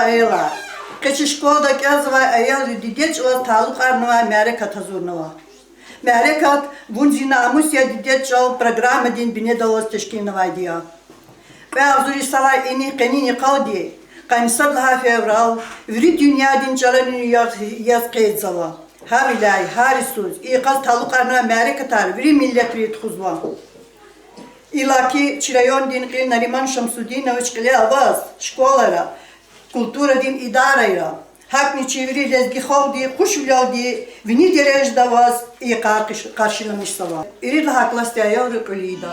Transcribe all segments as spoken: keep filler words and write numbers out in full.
Аялар. Къе чи школада кӀелзавай аялри дидед чӀалаз талукьарнавай мярекат гьазурнава. Мярекат вун зи намус я дидед чӀал программадин бинедаллаз тешкилнавайди я. Кьве агъзур йисалай инихъ къенин йикъалди, къанни сад лагьай феврал, вири дуьньядин чӀаларин яз, яз къейдзава. Гьавиляй гьар йисуз и йикъаз талукьарнавай мярекатар вири миллетри тухузва. Иллаки чи райондин кьил Нариман Шамсудинович кьиле аваз школара, культурадин идарайра, гьакӀни чи вири лезги халкьди хушвилелди вини дережада аваз и йикъар къиш-, къаршиламишзава. Ирид лагьай классдин аялри кьуьл ийида.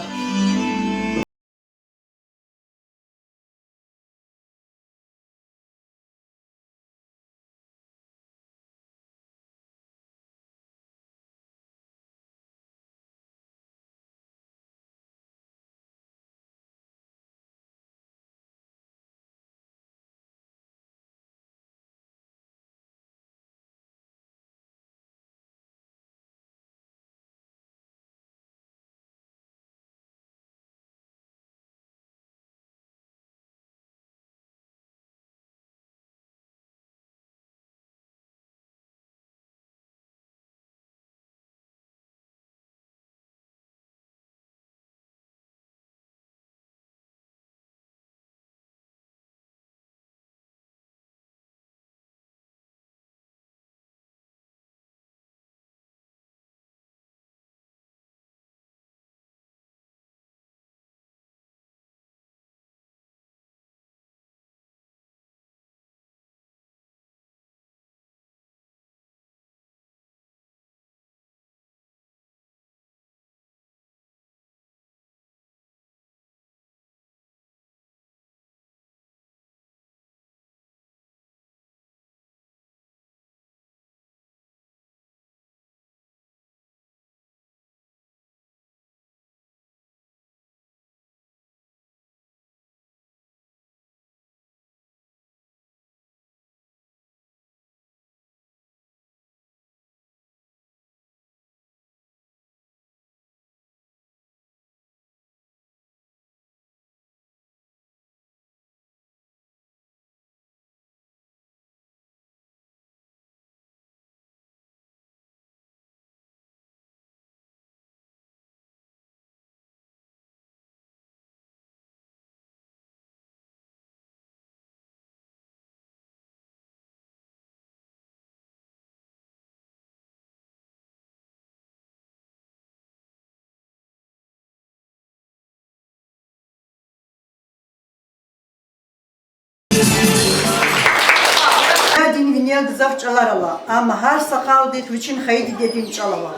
Динидин винел гзаф чӀалар ава, амма гьар са халкьдихъ вичин хайи дидедин чӀал ава.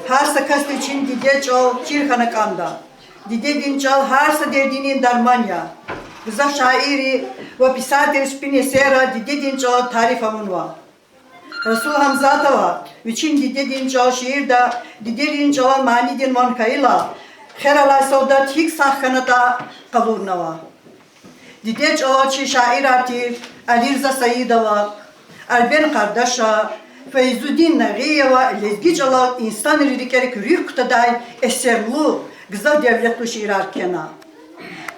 Гьар са касди вичин дидед чӀал чир хьана кӀанда. Дидедин чӀал гьар са дердинин дарман я. Гзаф шаирри ва писателри чпин эсерра дидедин чӀалан тариф авунва. Расул Гьамзатова вичин Дидедин чӀал шиирда дидедин чӀалан манидин ван хьайила, Хер алай солдат гьикӀ сагъ хьанатӀа къалурнава. Дидед чӀалал чи шаирар тир Алирза Саидова, Арбен Къардаша, Фейзудин Нагъиева лезги чӀалал инсанрин рикӀерик руьгь кутадай эсерлу, гзаф девлетлу шиирар кхьена.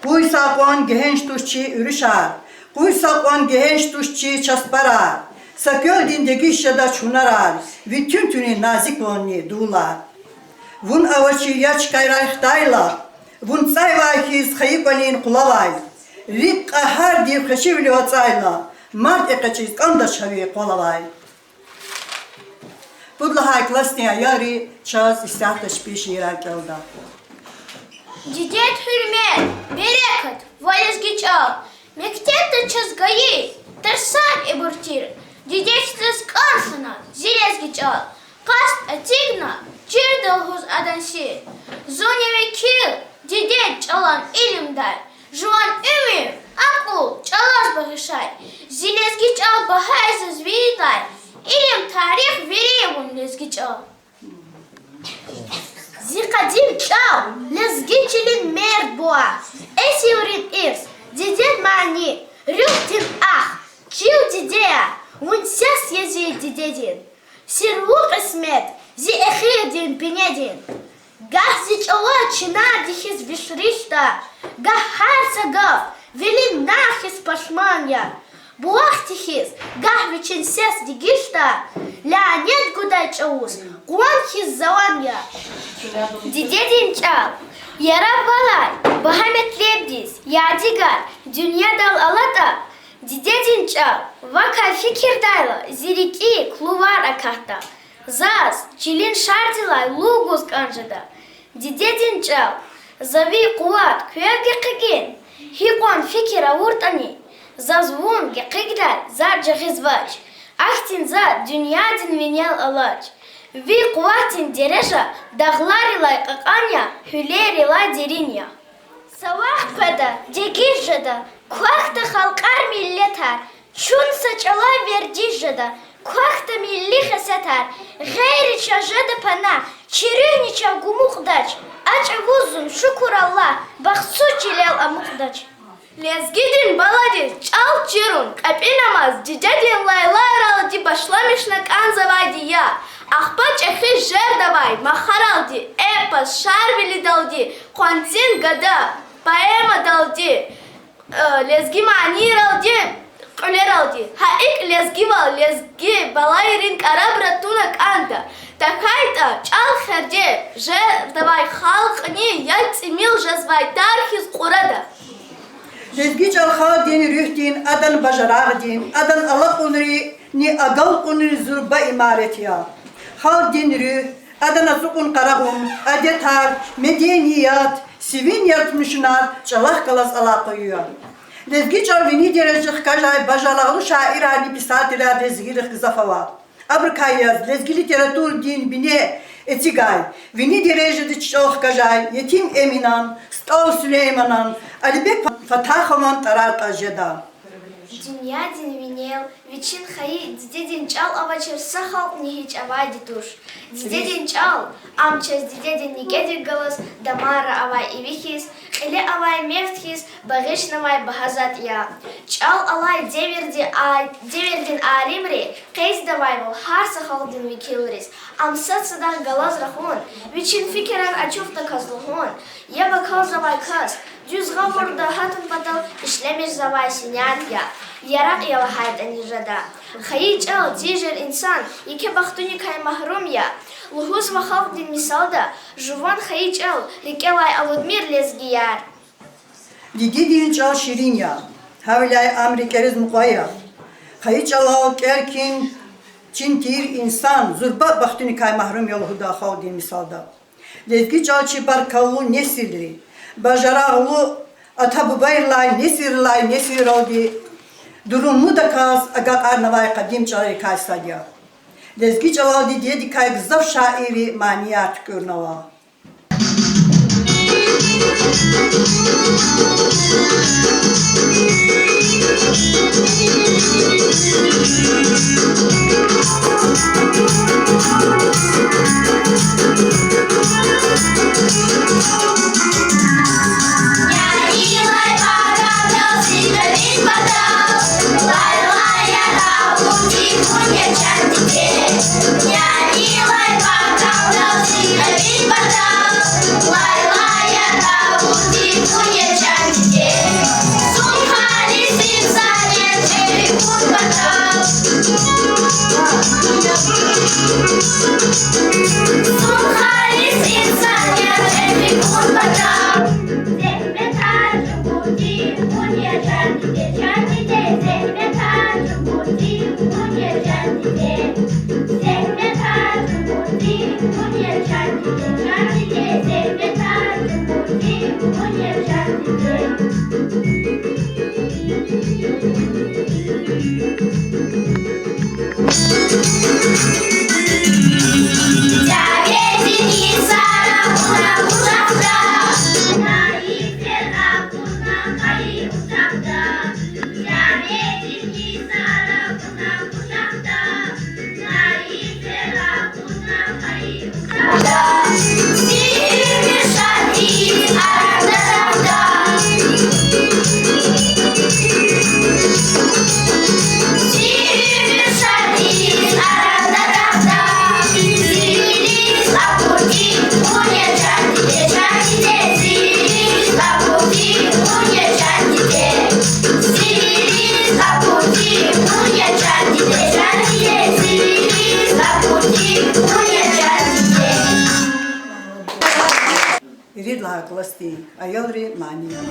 Къуй са акьван гегьенш туш чи уьруьшар, къуй са акьван гегьенш туш чи часпарар, са квелдин дегиш жедач гьунарар, ви туьнтуьнин назиквални дувулар. Вун авачир я чкайрай хтайла, вун цӀайвай хьиз хайи кӀвалин къулавай, рикӀ кьагьардив хвешивилив ацӀайла, мад экъечӀиз кӀандач гьа ви къвалавай. Пуд лагьай классдин аялри чаз исятда чпи шиирар кӀелда. Дидед гьуьрмет, берекат ва лезги чӀал. Мектебда чаз гайи тарсар ибур тир. Дидед заз кӀан хьана зи лезги чӀал. Къаст эцигна чирда лугьуз адан сир. Зун я векил дидед чӀалан илимдай. Жуван уьмуьр, акьул чӀалаз багъишай. Зи лезги чӀал багьа я заз виридай. Илим, тарих вири вун лезги чӀал. Зи къадим чӀал, лезги чилин мерд буа, эсилрин ирс, дидед мани, руьгьдин ах, чил диде я, вун сес я зи дидедин. Сирлу кьисмет зи эхирдин бинедин. Гагь зи чӀала чинарди хьиз вишришда, гагь гьар са гаф вилин нарх хьиз пашман я. Булахди хьиз, гагь вичин сес дегишда, лянет гудай чӀавуз къван хьиз заван я. Дидедин чӀал, яраб валай багьа метлебдиз ядигар дуьньядал алатӀа, дидедин чӀал вакай фикирдайла, зи рикӀик лувар акатда. Заз чилин шардилай лув гуз кӀан жеда. Дидедин чӀал, за ви къуват квев гекъигин, гьикьван фикир авуртӀани, заз вун гекъигдай затӀ жагъизвач, ахьтин затӀ дуьньядин винел алач. Ви къуватдин дережа дагъларилай кьакьан я, гьуьлерилай дерин я. Са вахт къведа, дегиш жеда, квахьда халкьар, миллетар, чун са чӀалав вердиш жеда, квахьда милли хесетар, гъейри чаз жеда пана, чи руьгьни чав гумукьдач, а чӀавуз зун, шукур Аллагь, бахтсуз чилел амукьдач. Лезгидин баладиз чӀал чирун кьепӀинамаз дидедин лайлайралди башламишна кӀанзавайди я. Ахпа чӀехи жердавай махаралди, эпос, шарвилидалди, къванцин гада поэмадалди, э, лезги манийралди, кьуьлералди. Гьа икӀ лезгивал лезги балайрин кӀарабра туна кӀанда. ТахьайтӀа чӀал херде жердавай халкьни яд тӀимил жезвай тар хьиз кьурада. Лезги чӀал халкьдин руьгьдин, адан бажарагъдин, адан алакьунрини агалкьунрин зурба имарат я. Халкьдин руьгь, адан ацукьун-къарагъун, адетар, меденият, сивин яратмишунар чӀалахъ галаз алакъалу я. Лезги чӀал вини дережада хкажай бажарагълу шаирарни писателар лезгийрихъ гзаф ава. Абурукай яз лезги литературадин бине эцигай, вини дережада чи чӀал хкажай Етим Эминан, СтӀал Сулейманан, Алибек Фатахован тӀварар кьаз жеда. Дуьньядин винел вичин хайи дидедин чӀал авачир са халкьни гьич авайди туш. Дидедин чӀал, ам чаз дидедин некӀедихъ галаз дамарра авай иви хьиз, кьиле авай мефт хьиз багъишнавай багьа затӀ я. ЧӀал алай девирди-, а-, девирдин алимри къейдзавайвал, гьар са халкьдин векилриз ам сад-садахъ галаз рахун, вичин фикирар ачухдаказ лугьун, яб акалзавай кас дуьз гъавурда гьатун патал ишлемишзавай синят я, яракь я лагьайтӀани жеда. Хайи чӀал тежер инсан еке бахтуникай магьрум я. Лугьузва халкьдин мисалда: жуван хайи чӀал рикӀелай алудмир, лезгияр. Дидедин чӀал ширин я, гьавиляй ам рикӀериз мукьва я. Хайи чӀалал кӀел-кӀин чин тийир инсан зурба бахтуникай магьрум я лугьуда халкьдин мисалда. Лезги чӀал чи баркаллу несилри, бажарагълу ата-бубайрилай несилрилай несилралди дурумудаказ агакьарнавай къадим чӀаларикай сад я. Лезги чӀалал дидедикай гзаф шаирри маният туькӀуьрнава. Ирид лагьай классдин аялри манияр.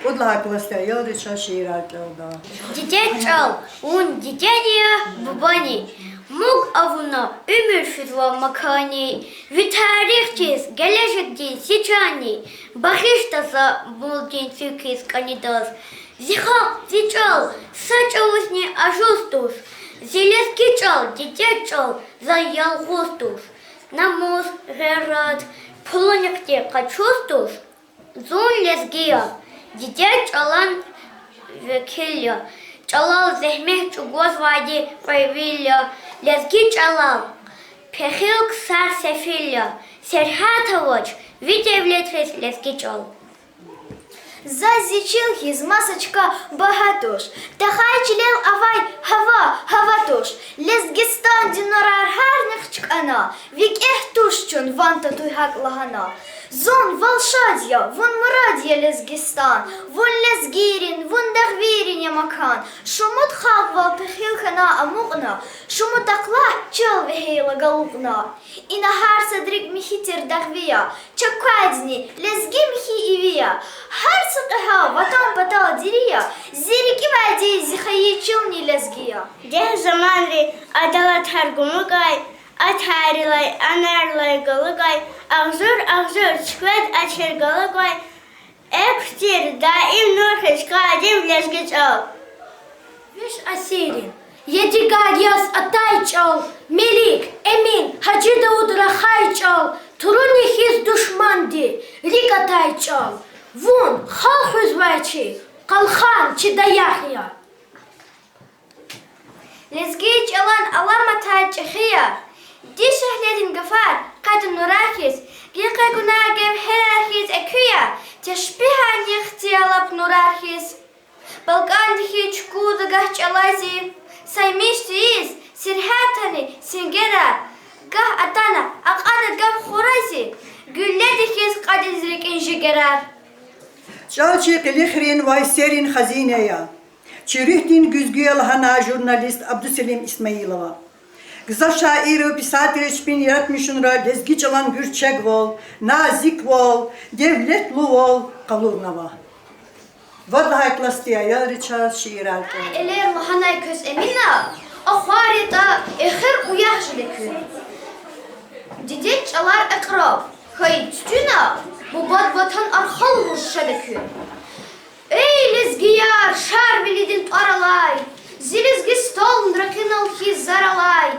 Кьуд лагьай классдин аялри чаз шиирар кӀелда. Дидед чӀал, вун дидени я, бубани, муг авуна уьмуьр физва макани, ви тарихдиз гележегдин си чанни, багъишда за мулдин цуьк хьиз кӀанидаз. Зи халкь, зи чӀал са чӀавузни ажуз туш, зи лезги чӀал, дидед чӀал, зун ялгъуз туш, намус, гъейрат пулунихъди къачуз туш. Зун лезги я, дидед чӀалан векил я, чӀалал зегьмет чӀугвазвайди кьве вил я, лезги чӀалал пехил ксар сефил я, сергьят авач ви девлетриз, лезги чӀал. Заз зи чил хьиз маса чка багьа туш, тахай чилел авай гьава гьава туш. Лезгистандин нурар гьарнихъ чкӀана, викӀегь туш чун ван татуй гьакӀ лагьана. Зун вал шад я, вун мурад я, Лезгистан, вун лезгийрин, вун дагъвийрин я макан. Шумуд халкьвал пехил хьана амукьна, шумуд ахлад чал вегьейла галукьна. Ина гьар сад рикӀ михьи тир дагъви я, чак квайдини лезги михьи иви я. Гьар са кьегьал ватан патал дири я, зи рикӀивайди, зи хайи чилни лезги я. Дегь заманри адалатар гумукай, атайрилай, анайрилай галукай, агъзур-агъзур цуьквед ачир галукай, экв тир даим нур хьиз квайди лезги чӀал. Виш асиррин ядигар яз атай чӀал, Мелик, Эмин, Гьажи Давуд рахай чӀал, туруни хьиз душманди рикӀ атай чӀал. Вун халкь хуьзвай чи къалхан, чи даях я. Лезги чӀалан аламатар чӀехи я, дишегьлидин гафар къад нурар хьиз, гекъигунар гевгьерар хьиз экуь я, тешпигьарни хци я лап нурар хьиз. БалкӀанди хьиз чукурда гагь чӀалази, саймиш тийиз сергьятарни сенгерар, гагь атана акьада гаф хурази, гуьлледи хьиз кьадиз рикӀин жигерар. ЧӀал чи къилихрин ва эсеррин хазина я, чи руьгьдин гуьзгуь я лагьана журналист Абдуселим Исмаилова. Гзаф шаирри ва писателри чпин яратмишунра лезги чӀалан гуьрчегвал, назиквал, девлетлувал къалурнава. Вад лагьай классдин аялри чаз шиирар кӀелда. Элер лагьанай квез Эмина, ахвар ятӀа эхир уях жеда куьн. Дидед чӀалар экьраб хьайи туьтуьна, бубад ватан архалуз жеда куьн. Эй, лезгияр, Шарвилидин тӀвар алай, зи лезги столдин ракъинал хьиз зар алай,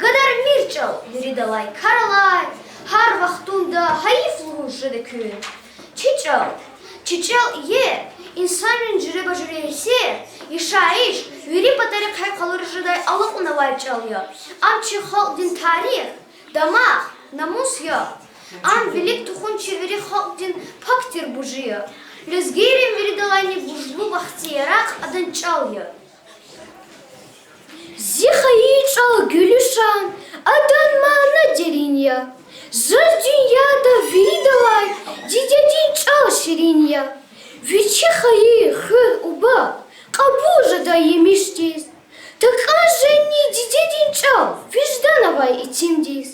гадармир чӀал виридалай кар алай, гьар вахтунда гьайиф лугьуз жеда куьн. Чи чӀал, чи чӀал иер инсанрин жуьреба-жуьре эсер, яшайиш, вири патарихъай къалуриз жедай алакьунавай чӀал я. Ам чи халкьдин тарих, дамах, намус я. Ам вилик тухун чи вири халкьдин пак тир бужи я. Лезгийрин виридалайни гужлу бахтияракь адан чӀал я. Зи хайи чӀал гуьлуьшан, адан мана дерин я. Заз дуьньяда виридалай дидедин чӀал ширин я. Вичи хайи хуьр, уба кьабул жеда емишдиз. ТакӀан жени дидедин чӀал виждан авай итимдиз.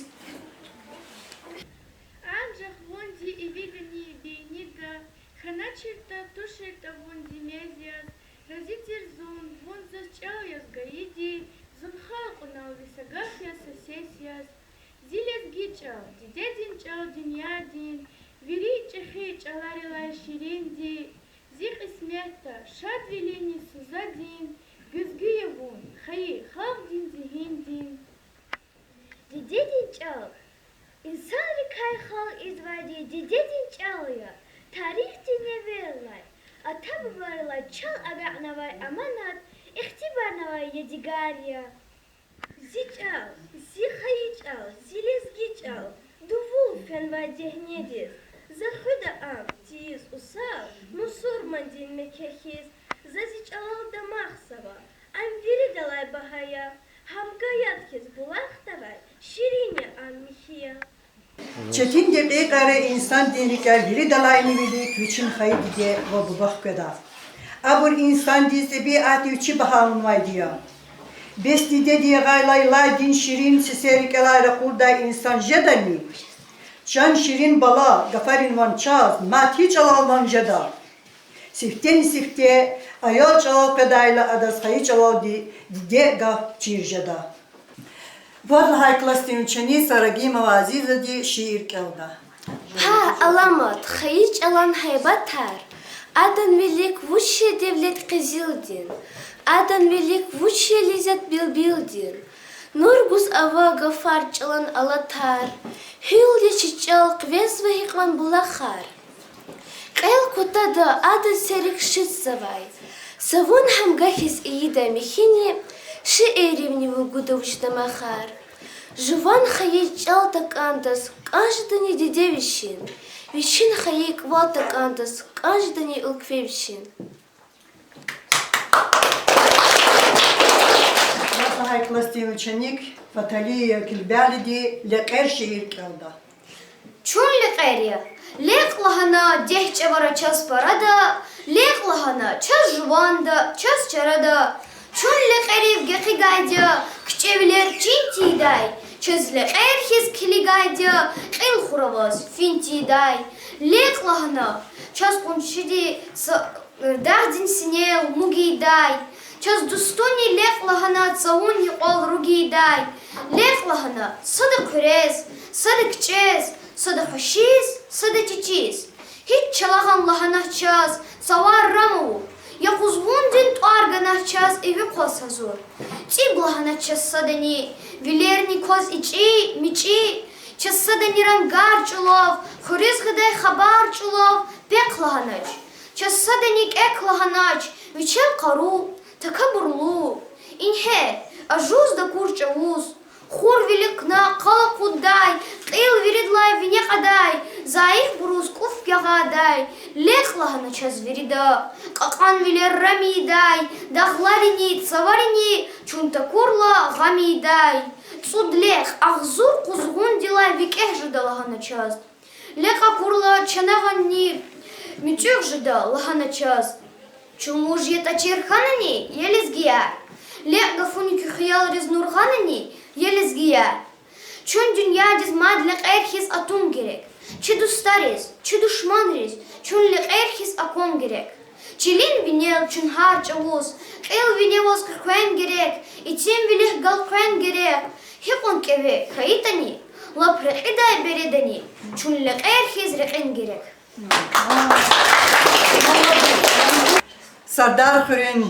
Анжах вунди ивидани бейнида, хьаначиртӀа, туширтӀа вунди мез яз, рази тир зун, вун заз чӀал яз гайиди, зун халкьунал ви са гаф яз, са сес яз. Зи лезги чӀал, дидедин чӀал дуьньядин вири чӀехи чӀаларилай ширинди, зи кьисметда шадвилинни сузадин гуьзгуь я вун, хайи халкьдин зигьиндин. Дидедин чӀал инсанрикай халкь ийизвайди дидедин чӀал я, тарихдин неверилай, ата-бубайрилай чал агакьнавай аманат, ихтибарнавай ядигар я. Зи чӀал, зи хайи чӀал, зи лезги чӀал дувул фенвай дегьнедиз, за хуьда ам тийиз усал мусурмандин Мекке хьиз. За зи чӀалал дамахзава, ам виридалай багьа я, гьамга яд хьиз булахдавай ширин я ам, михьи я. Четин декьикьайра инсандин рикӀел виридалайни вилик вичин хайи диде ва буба хкведа. Абур инсандиз тӀебиатди вичи багьа авунвайди я. Бес дидеди ягъайла илайдин ширин сесер рикӀелай ракъурдай инсан жедани? Чан ширин бала, гафарин ван чаз мад гьи чӀалал ван жеда? Сифтени-сифте аял чӀалал къведайла адаз хайи чӀалалди диде гаф чир жеда. Вад лагьай классдин ученица Рагимова Азизади шиир кӀелда. Гьа, аламат, хайи чӀалан гьайбатар, адан вилик вуч я девлет къизилдин, адан вилик вуч я лезет билбилдин. Нур гуз ава гафар чӀалан алатар, гьуьл я чи чӀал, къвезва гьикьван булахар. Кьел кутада адан серик шицзавай, са вун гьамга хьиз ийида михьини, шииривни вугуда вуч дамахар. Жуван хайи чӀал такӀандаз кӀан жедани диде вичин, вичин хайи кӀвал такӀандаз кӀан жедани уьлкве вичин. Вад лагьай классдин ученик Фаталиева Килбялиди Лекьер шиир кӀелда. Чун лекьер я. Лекь лагьана дегь чӀавара чаз парада, лекь лагьана чаз жуванда, чаз чарада. Чун лекьерив гекъигайди я, кичӀевилер чин тийидай, чаз лекьер хьиз килигайди я, кьил хур аваз фин тийидай. Лекь лагьана чаз къуншиди са дагъдин синел муг ийидай, чаз дустуни лекь лагьана цавун юкьвал руг ийидай. Лекь лагьана сада хъуьрез, сада кичӀез, сада хвешиз, сада чичиз. Гьич чалагъан лагьанач чаз, цавар рам авур, я къузгъундин тӀвар ганач чаз иви хъваз гьазур. ЦӀиб лагьанач чаз садани, вилерни кваз ичӀи, мичӀи, чаз садани рангар чӀулав, хуьруьз гъидай хабар чӀулав пехъ лагьанач. Чаз садани кӀек лагьанач, вичел къару, такабурлу. Ингье, ажуз такур чӀавуз, хурвилихъ на къал акъуддай, кьил виридалай вине кьадай, зайифбуруз кӀуф ягъадай. Лекь лагьана чаз вирида, кьакьанвилер рам ийидай, дагъларини, цаварини чун такурла гъам ийидай. ЦӀуд лекь агъзур къузгъундилай викӀегь жеда лагьана чаз. Лекь акурла чанагъанни муьтӀуьгъ жеда лагьана чаз. Чун вуж ятӀа чир хьанани, я лезгияр? Лекь гафуни куь хиялриз нур гъанани, я лезгияр? Чун дуьньядиз мад лекьер хьиз атун герек. Чи дустариз, чи душманриз чун лекьер хьиз акун герек. Чилин винел чун гьар чӀавуз, кьил вине аваз къекъвен герек, итимвилихъ галкъвен герек. Гьикьван кӀеве хьайитӀани, лап рекьидай бередани, чун лекьер хьиз рекьин герек. Сардархуьруьн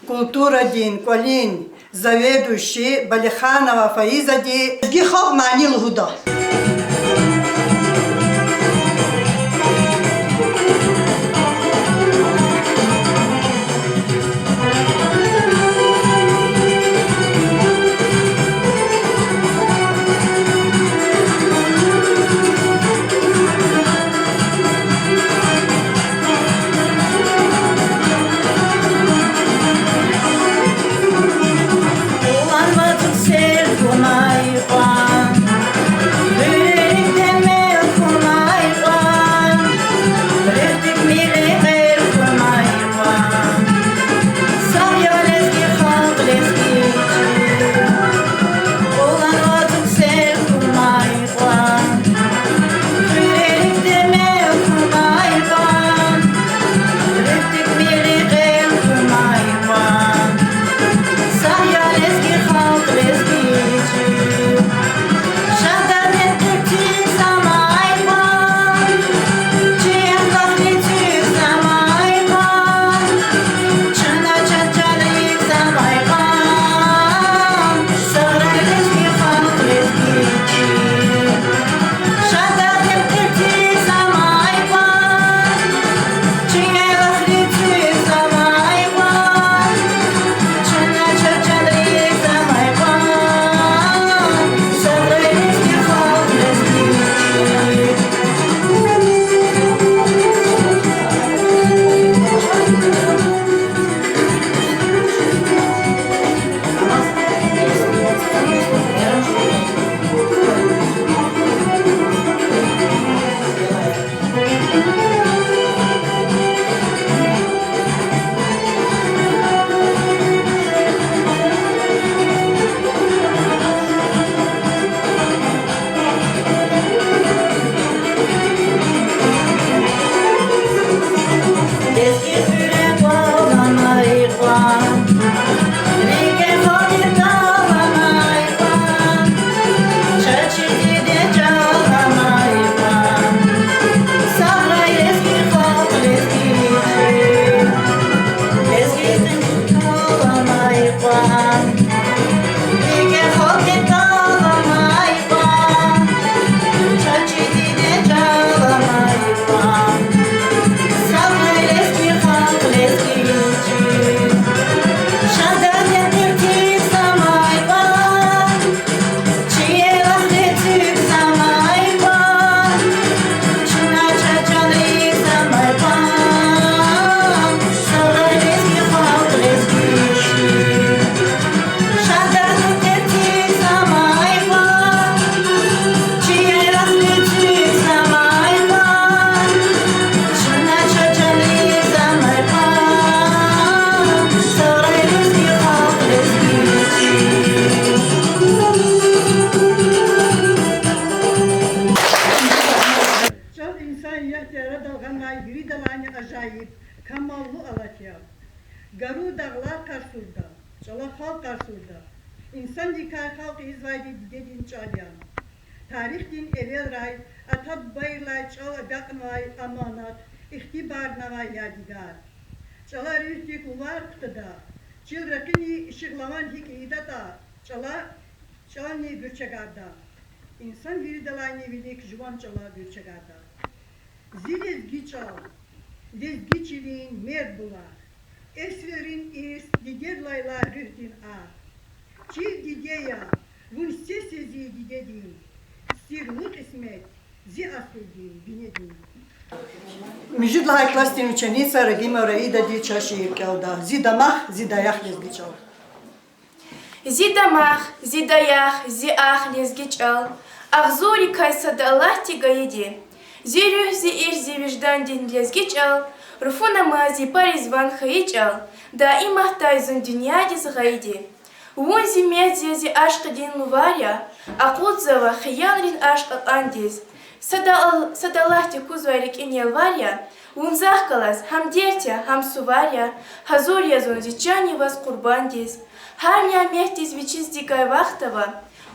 культурадин кӀвалин заведующий Балиханова Фаизади лезги халкь мани лугьуда. ЧӀал инсан ягьди арадал гъанвай виридалайни ажайиб, камаллу алат я. Гару дагълар къарсурда, чӀала халкь къарсурда, инсандикай халкь ийизвайди дидедин чӀал я. Тарихдин эвелрай ата-бубайрилай чӀал агакьнавай аманат, ихтибарнавай ядигар. ЧӀала руьгьдик лувар кутада, чил ракъини ишигъ лаван гьикӀ ийидатӀа, чӀала, чӀални гуьрчегарда. Инсан виридалайни вилик жуван чӀала гуьрчегарда. Зи лезги чӀал, лезги чилин мерд булах, эсвелрин ирс, дидедилай алай руьгьдин агь. Чил диде я, вун сес я зи дидедин, сирлу кьисмет зи асулдин, бинедин. Муьжуьд лагьай классдин ученица Рагимова Раидади чаз шиир кӀелда. Зи дамах, зи даях, лезги чӀал. Зи дамах, зи даях, зи агь, лезги чӀал, агъзуррикай сада Аллагьди гайиди. Зи руьгь, зи ирс, зи виждандин лезги чӀал, руфунамаз япариз ван хьайи чӀал, даиматдай зун дуьньядиз гъайиди. Вун зи мез я, зи ашкъидин лувар я, акъудзава хиялрин ашкъ акьвандиз. Сада ал-, сад Аллагьди кузвай рикӀин ялвар я, Вун захъ галаз гьам дерт я, гьам сувар я, гьазур я зун зи чанни ваз къурбандиз. Гьар няметдиз вичиз дигай вахт ава,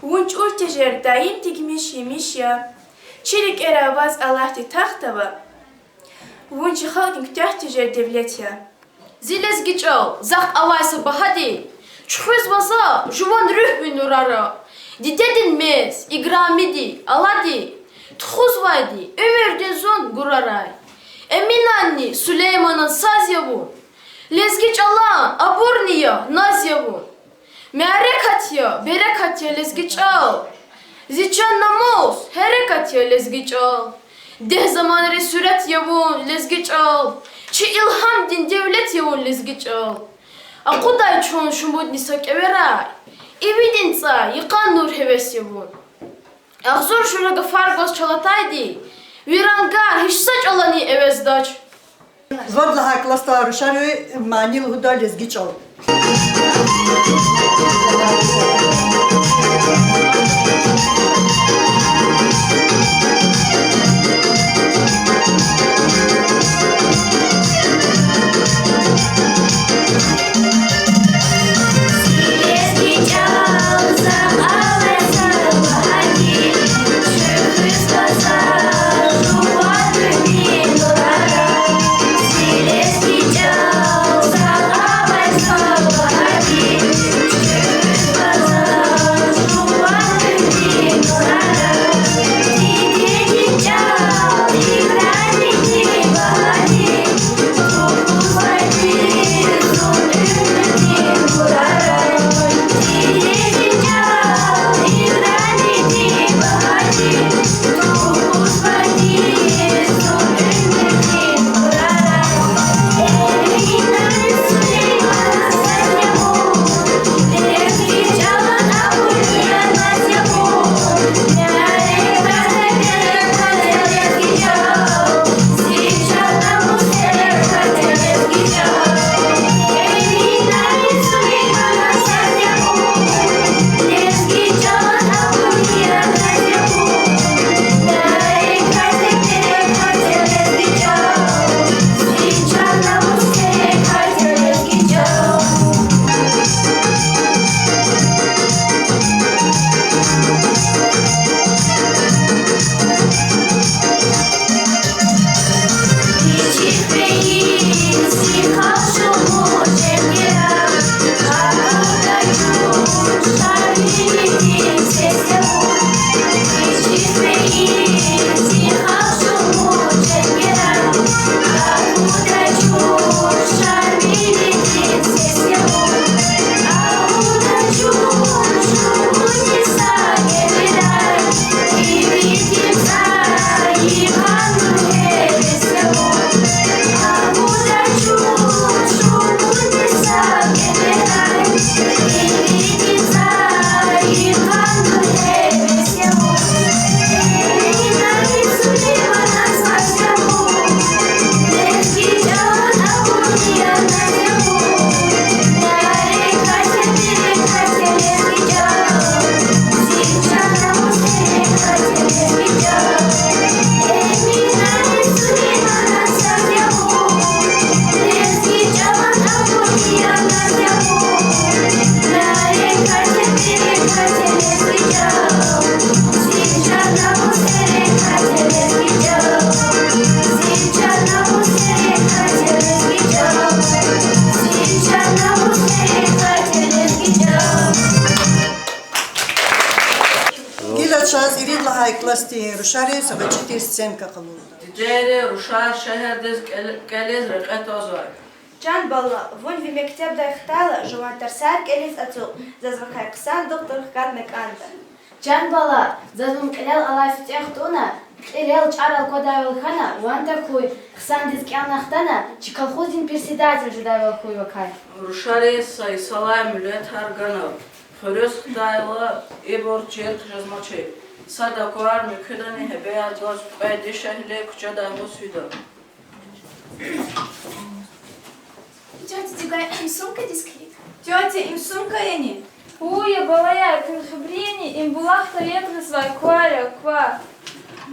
вун чӀур тежер даим дигмиш емиш я. Чи рикӀера ваз Аллагьди тахт ава, вун чи халкьдин куьтягь тежер девлет я. Зи лезги чӀал, захъ авай са багьади, чуьхуьзва за жуван руьгь ви нурара. Дидедин мез, играмиди, алади, тухузвайди уьмуьрдин зун гурарай. Эминанни Сулейманан саз я вун, лезги чӀалан абурни я, наз я вун. Мярекат я, берекат я лезги чӀал. Зи чан, намус, гьерекат я лезги чӀал. Дегь заманрин сурат я вун, лезги чӀал. Чи илгьамдин девлет я вун, лезги чӀал. Акъудай чун шумудни са кӀеверай, ивидин цӀай, йикъан нур, гьевес я вун. Агъзур жуьре гафар гваз чал атайди, ви рангар гьич са чӀалани эвездач. Вад лагьай классдин рушари мани лугьуда лезги чӀал. Гила чаз ирид лагьай классдин рушари са гъвечӀи тир сценка къалурда. Дидейри, рушар шегьердиз кӀел-, кӀелиз рекье твазвай. Чан бала, вун ви мектебдай хтайла жуван тарсар кӀелиз ацукь, заз вакай хъсан духтур хкатна кӀанда. Чан бала, заз вун кьилел алай суьтӀен хтӀунна, кьилел чӀарал квадайвал хьана, ван тахьуй, хъсандиз кӀелна хтана, чи колхоздин председатель жедайвал хьуй вакай. Рушариз са йисалай муьлуьетар гана, хуьруьз хтайла, ибур чирх жезмачир. Сад аквар муькуьдани гьебеяр гваз кьве дишегьли куьчедай гъуз фида. Тётя, дугай им сумкадиз килиг. Тётя, им сумка яни? Гьуй я, балаяр, куьн хабарни, им булахда ятӀ гъизвай квар я, ква.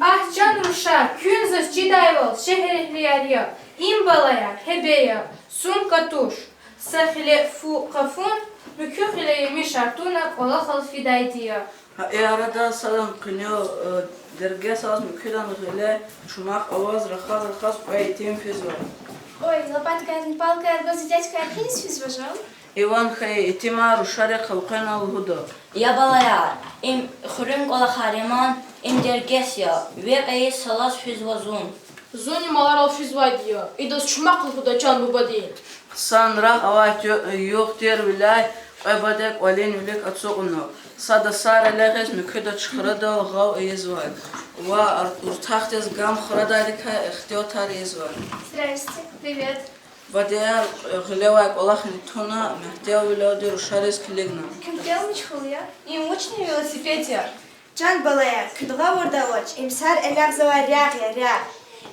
Агь, чан рушар, куьн заз чидайвал шегьерэгьлияр я. Им, балаяр, гьебе я, сумка туш. Са хиле фу къафун, муькуь хиле емиш артуна кӀвалахал фидайди я. Гьа и арада садан къуьнел, э, Дергес алаз муькуьдан гъиле чумахъ аваз рахаз-рахаз кьве итим физва. Ой, лопаткаярни палкаяр гваз дядькаяр гьиниз физва жал? Иван хьайи итимар рушарихъ элкъвена лугьуда: Я балаяр, им хуьруьн кӀвалахар я ман, им Дергес я, векь ийиз салаз физва зун. Зунни маларал физвайди я, идаз чумахъ лугьуда, чан бубадин. Хъсан рагъ авай ту-, югъ тирвиляй кьве баде кӀвалин вилик ацукьна. Сада сар элягъиз муькуьда чухрадал гъав ийизвай ва ар-, уртахдиз гам хурадайдакай ихтилатар ийизвай. Здрасте, привет. Бадеяр гъилевай кӀвалахни туна, мягьтелвилелди рушариз килигна. Куьн кӀелмичхул я? Им вучни велосипед я? Чан балаяр, куьн гъавурда авач, им сар элягъзавай рагъ я, рагъ.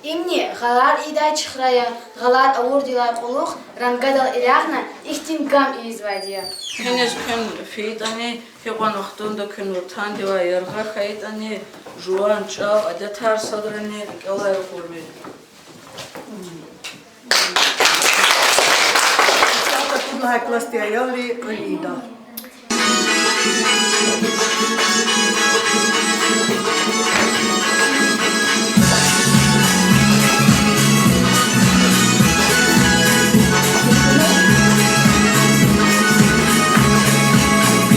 Имни гъалар ийидай чухра я, гъалар авурдалай кьулухъ рангадал элягъна, ихьтин гам ийизвайди я. Гьиниз куьн фейитӀани, гьикьван вахтунда куьн ватандивай яргъа хьайитӀани, жуван чӀал, адетар садрани рикӀелай ракъурмир. Исятда кьуд лагьай классдин аялри кьуьл ийида.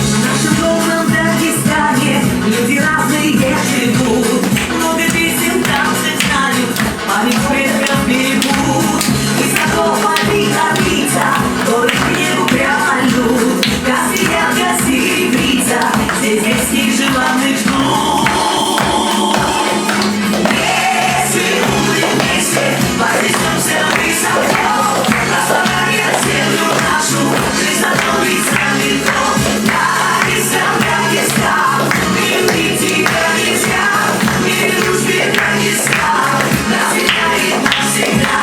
В нашем добром Дагестане люди разные живут, много песен, танцы знают, по морю, как берегу. Высоко парит орлица, горы в небу прямо льнут. Как сияет, как серебрится, здесь гостей желанных ждут. Если будем вместе, вознесёмся высоко, прославляя землю нашу, жизнь становится легко. Дагестан, Дагестан, не любить тебя нельзя, мир в дружбе, Дагестан, нас объединяет навсегда.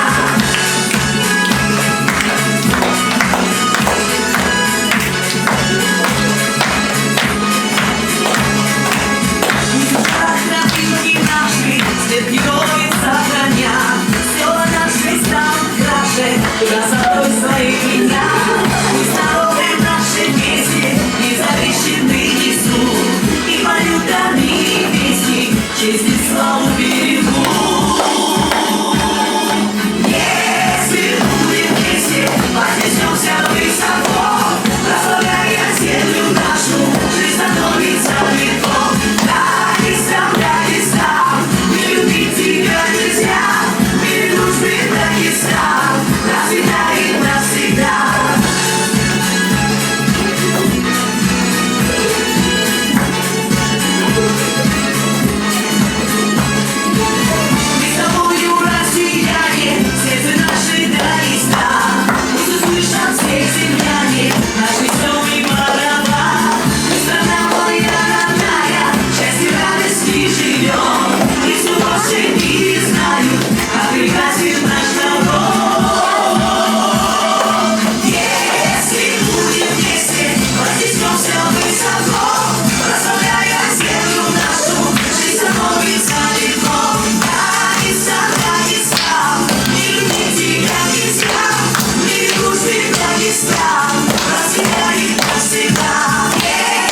Тропинки наши свет героев сохранят, села наши станут краше красотой своей меня. Пусть народы наши вместе независимые несут и поют родные песни, честь и славу берегут. Если будем вместе, вознесёмся высоко, прославляя землю нашу, жизнь становится легко. Дагестан, Дагестан, не любить тебя нельзя, мир в дружбе, Дагестан, процветает навсегда. Мы с тобою, россияне, в сердце нашей Дагестан. Пусть услышат все земляне наш весёлый барабан. Мы, страна моя родная, в счастье, радости живём. Лесу больше не знают, как прекрасен наш народ. Если будем вместе, вознесёмся высоко, прославляя землю нашу, жизнь становится легко. Дагестан, Дагестан, не любить тебя нельзя, мир в дружбе, Дагестан, процветает навсегда.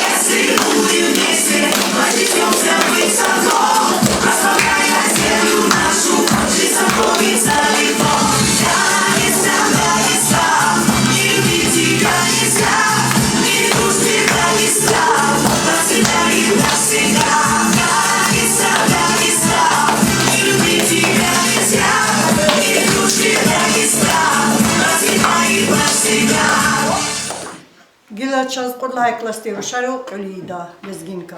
Если будем вместе, вознесёмся высоко, прославляя землю нашу, жизнь становится легко. Дагестан, Дагестан, не любить тебя нельзя, мир в дружбе, Дагестан, процветает навсегда. Дагестан, Дагестан, не любить тебя нельзя, мир в дружбе, Дагестан, процветает навсегда. Гила чаз кьуд лагьай классдин рушари кьуьл ийида, лезгинка.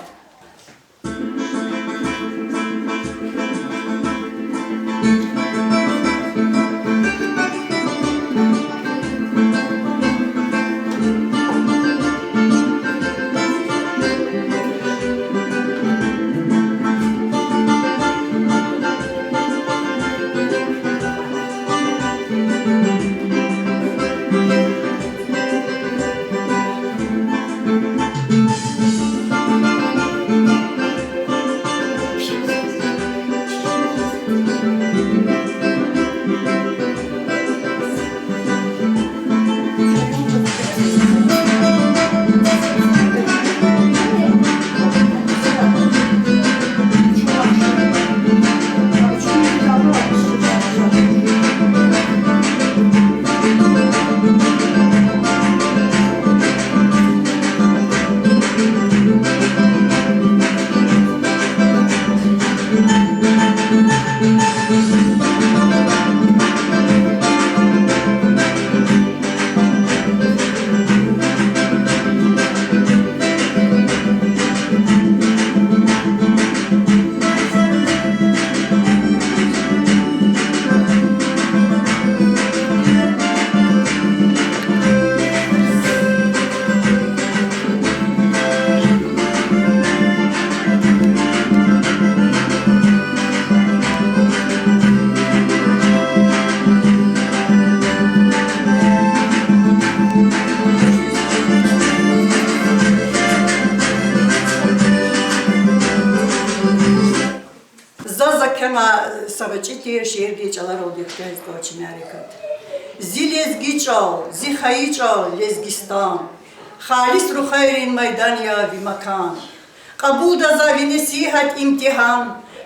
Ма са гъвечӀи тир шиирдин чӀаларалди куьтягьиз кӀанзава чи мярекат. Зи лезги чӀал, зи хайи чӀал, Лезгистан. Халис рухвайрин майдан я ви макан. Кьабулда за ви несигьат, имтигьан,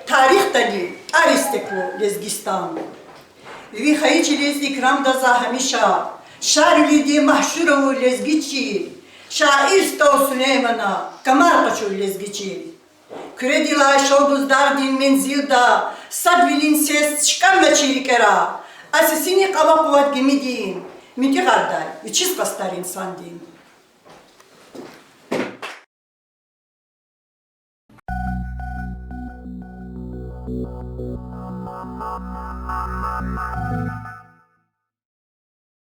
тарихдани тӀвар истеклу Лезгистан. Ви хайи чилиз икрамда за гьамиша, Шарвилидин машгьур авур лезги чил, шаир СтӀал Сулеймана камар къачур лезги чил. Куьредилай Шалбуз дагъдин мензилда садвилин сес чкӀанва чи рикӀера, а сесинихъ ава къуват гимидин, муьтӀуьгъардай вичиз къастар инсандин.